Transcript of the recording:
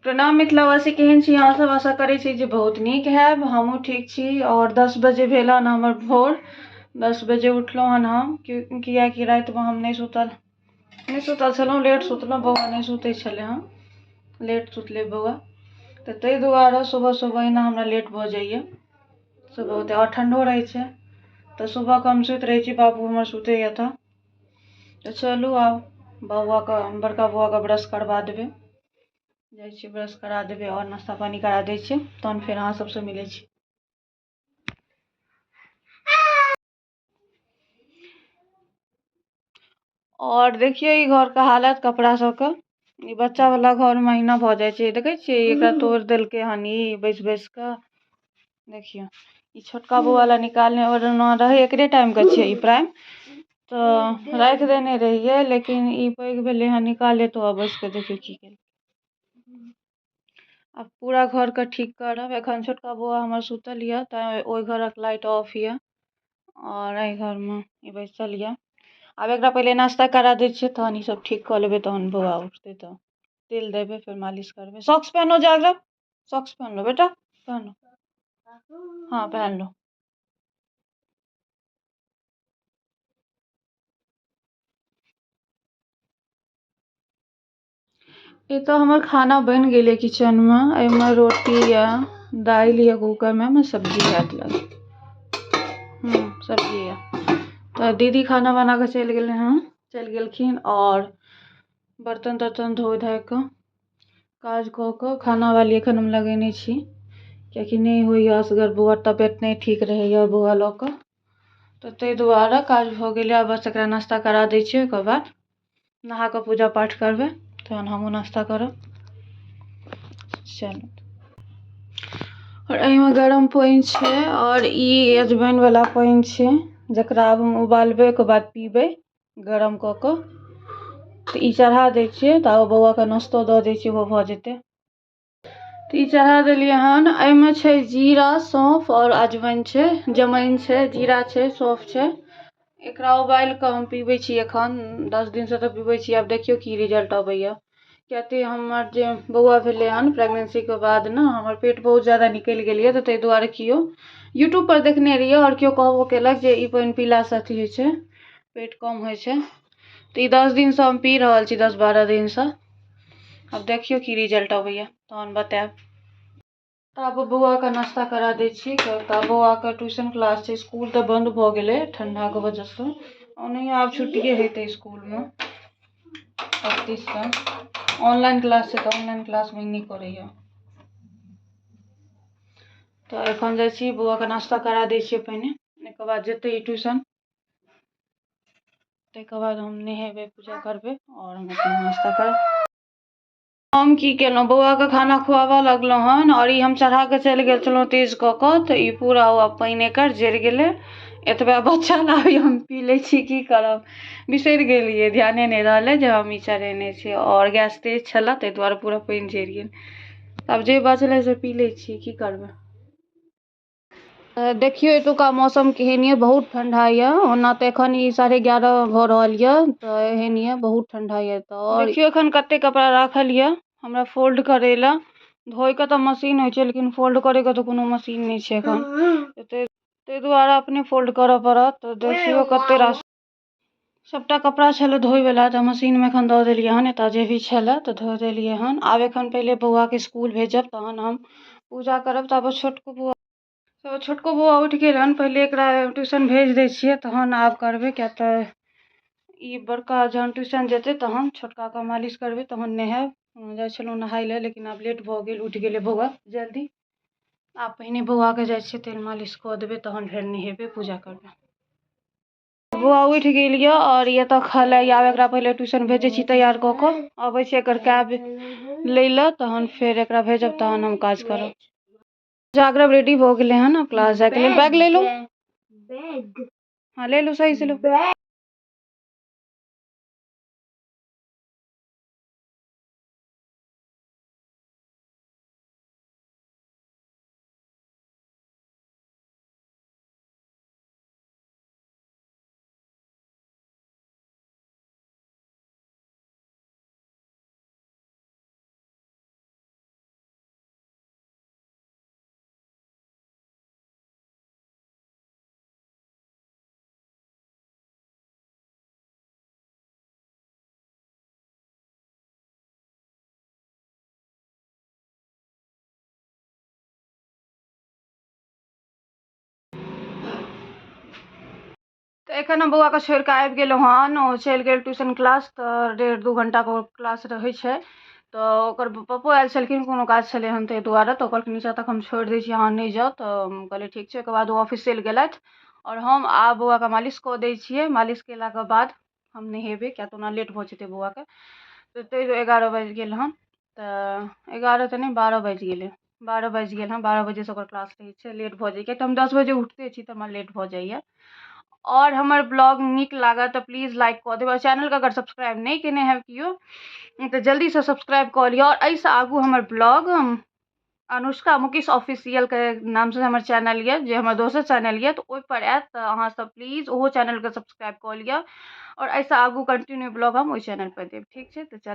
प्रणाम मिथिलावासी, केहन छी अहाँ सब? आशा करै छी जे बहुत नीक हैब। हमहूँ ठीक छी। और 10 बजे भेल हन हमर भोर, 10 बजे उठलहुँ हन हम, कियाकि रातिमे हम नहि सुतल छलहुँ, लेट सुतलहुँ। बौआ नहि सुतै छलै हन, लेट सुतलै बौआ, तऽ ताहि दुआरे सुबह सुबह एना हमरा लेट भऽ जाइए सुबह होते। और ठण्डो रहै छै तऽ सुबहके हम सुति रहै छी, बाबू हमर सुतैए तऽ चलू आब बौआके, बड़का बौआके ब्रश करबा देबै, जाइ छी ब्रश करा देबै और नाश्ता पानी करा दै छियै, तहन फेर अहाँ सबसँ मिलै छी। और देखियौ ई घरके हालत, कपड़ा सबके, ई बच्चा वाला घर मे अहिना भऽ जाइ छै। देखै छियै एकरा तोड़ि देलकै हन ई बैस बैस कऽ। देखियौ ई छोटका बौआ ला निकालने और ना रहै, एकरे टाइम के छियै ई प्राइम, तऽ राखि देने रहियै, लेकिन ई पैघ भेलै हन निकाले तो बैस कऽ देखियौ की केलकै। आब पूरा घरके ठीक करब। एखन छोटका बौआ हमर सुतल यऽ तऽ ओहि घरक लाइट ऑफ यऽ और एहि घरमे ई बैसल यऽ। आब एकरा पहिले नाश्ता करा दै छियै, तहन ई सब ठीक कऽ लेबै, तहन बौआ उठतै तऽ तेल देबै, फेर मालिश करबै। सॉक्स पहनो जागरब, सॉक्स पहन लो बेटा, पहनो, हाँ पहन लो। एतऽ हमर खाना बनि गेलै किचनमे। एहिमे रोटी यऽ, दालि यऽ कूकरमे, सब्जी हैत लग, सब्जी यऽ। तऽ दीदी खाना बना कऽ चलि गेलै हँ, चलि गेलखिन और बर्तन तर्तन धो धाइ कऽ काज कऽ कऽ खाना वाली एखन हम लगेने छी, कियाकि नहि होइए असगर, बौआ तबियत नहि ठीक रहैए बौआ लऽ कऽ, तऽ ताहि दुआरे काज भऽ गेलै। आब बस एकरा नाश्ता करा दै छियै, ओकर बाद नहा कऽ पूजा पाठ करबै, तहन हमहूँ नाश्ता करब। चलू, और एहिमे गरम पानि छै और ई अजवाइन वाला पानि छै, जकरा आब हम उबालबै, ओकर बाद पीबै गरम कऽ कऽ। तऽ ई चढ़ा दै छियै, तऽ आब बौआके नाश्तो दऽ दै छियै, ओहो भऽ जेतै। तऽ ई चढ़ा देलियै हन। एहिमे छै जीरा, सौंफ और अजवाइन छै, जमाइन छै, जीरा छै, सौंफ छै। एकरा उबालि कऽ हम पीबै छी एखन, 10 दिनसँ तऽ पीबै छी। आब देखियौ की रिजल्ट अबैए। कियाकि हमर जे बौआ भेलै हन प्रेगनेंसीके बाद ने, हमर पेट बहुत ज्यादा निकलि गेल यऽ, तऽ ताहि दुआरे केओ यूट्यूबपर देखने रहियै और केओ कहबो केलक जे ई पानि पीलासँ अथी होइ छै, पेट कम होइ छै। तऽ ई 10 दिनसँ हम पी रहल छी, 10-12 दिनसँ। आब देखियौ की रिजल्ट अबैए, तहन बतायब। तऽ आब बौआके नाश्ता करा दै छी, तऽ बौआके ट्यूशन क्लास छै, स्कूल तऽ बन्द भऽ गेलै ठण्डाके वजहसँ, ओनाहियो आब छुट्टिए हेतै स्कूलमे 31सँ। ऑनलाइन क्लास छै तऽ ऑनलाइन क्लासमे नहि करैए। तऽ एखन जाइ छी बौआके नाश्ता करा दै छियै पहिने, एहिके बाद जेतै ई ट्यूशन, ताहिके बाद हम नहेबै, पूजा करबै और हम अपना नाश्ता करब। हम की केलहुँ, बौआके खाना खुआबऽ लगलहुँ हन और ई हम चढ़ा कऽ चलि गेल छलहुँ तेज कऽ कऽ, तऽ ई पूरा ओ पानि एकर जरि गेलै। एतबा बचल, आब हम पी लै छी, की करब, बिसरि गेलियै, ध्याने नहि रहलै जे हम ई चढ़ेने छियै। और गैस तेज छलए ताहि दुआरे पूरा पानि जरि गेल। आब जे बचलै से पी लै छी, की करबै। देखियौ एतुका मौसम केहन यऽ, बहुत ठण्डा यऽ। ओना तऽ एखन ई 11:30 भऽ रहल यऽ, तऽ एहन यऽ, बहुत ठण्डा यऽ। तऽ देखियौ एखन कते कपड़ा राखल यऽ हमरा फोल्ड करै लए। धोइके तऽ मशीन होइ छै, लेकिन फोल्ड करैके तऽ कोनो मशीन नहि छै एखन, ताहि दुआरे अपने फोल्ड करऽ पड़त। तऽ देखियौ कते रास सबटा कपड़ा छलै धोइवला, तऽ मशीनमे एखन दऽ देलियै हन। एतऽ जे भी छलै तऽ धो देलियै हन। आब एखन पहिले बौआके स्कूल भेजब, तहन हम पूजा करब। तऽ आब छोटको बौआ उठि गेल हन, पहिले एकरा ट्यूशन भेज दै छियै, तहन आब करबै। किया तऽ ई बड़का जहन ट्यूशन जेतै तहन छोटकाके मालिश करबै, तहन नहायब। जाइ छलहुँ नहाय लए, लेकिन आब लेट भऽ गेल, उठि गेलै बौआ जल्दी। आब पहिने बौआके जाइ छियै तेल मालिश कऽ देबै, तहन फेर नहेबै, पूजा करबै। बौआ उठि गेल यऽ और ई एतऽ खेलाइए। आब एकरा पहिले ट्यूशन भेजै छी, तैयार कऽ कऽ अबै छै एकर कैब लै लए, तहन फेर एकरा भेजब, तहन हम काज करब। जागरब रेडी भऽ गेलै हन आब क्लास जायके लेल। बैग ले लू, हाँ ले लू, सही से लू। तऽ एखन हम बौआके छोड़ि कऽ आबि गेलहुँ हन। ओ चलि गेल ट्यूशन क्लास, तऽ 1.5-2 घंटाके क्लास रहै छै। तऽ ओकर पप्पो आयल छलखिन, कोनो काज छलै हन ताहि दुआरे, तऽ ओ कहलखिन नीचाँ तक हम छोड़ि दै छी, अहाँ नहि जाउ। तऽ हम कहलियै ठीक छै। ओकर बाद ओ ऑफिस चलि गेलथि आओर हम आब बौआके मालिश कऽ दै छियै। मालिश केलाके बाद हम नहेबै, किया तऽ ओना लेट भऽ जेतै बौआके। तऽ तैँ 11 बाजि गेल हन, तऽ 11 तऽ नहि, 12 बाजि गेलै, 12 बाजि गेल हन। 12 बजेसँ ओकर क्लास रहै छै, लेट भऽ जाइए। तऽ हम 10 बजे उठिते छी, तऽ हमरा लेट भऽ जाइए। आओर हमर ब्लॉग नीक लागत तऽ प्लीज लाइक कऽ देब, आओर चैनलके अगर सब्सक्राइब नहि केने हैब केओ तऽ जल्दीसँ सब्सक्राइब कऽ लिअ। आओर एहिसँ आगू हमर ब्लॉग अनुष्का मुकेश ऑफिशियलके नामसँ हमर चैनल यऽ, जे हमर दोसर चैनल यऽ, तऽ ओहिपर आयत। तऽ अहाँसभ प्लीज ओहो चैनलके सब्सक्राइब कऽ लिअ, आओर एहिसँ आगू कंटिन्यू ब्लॉग हम ओहि चैनलपर देब। ठीक छै, तऽ चल।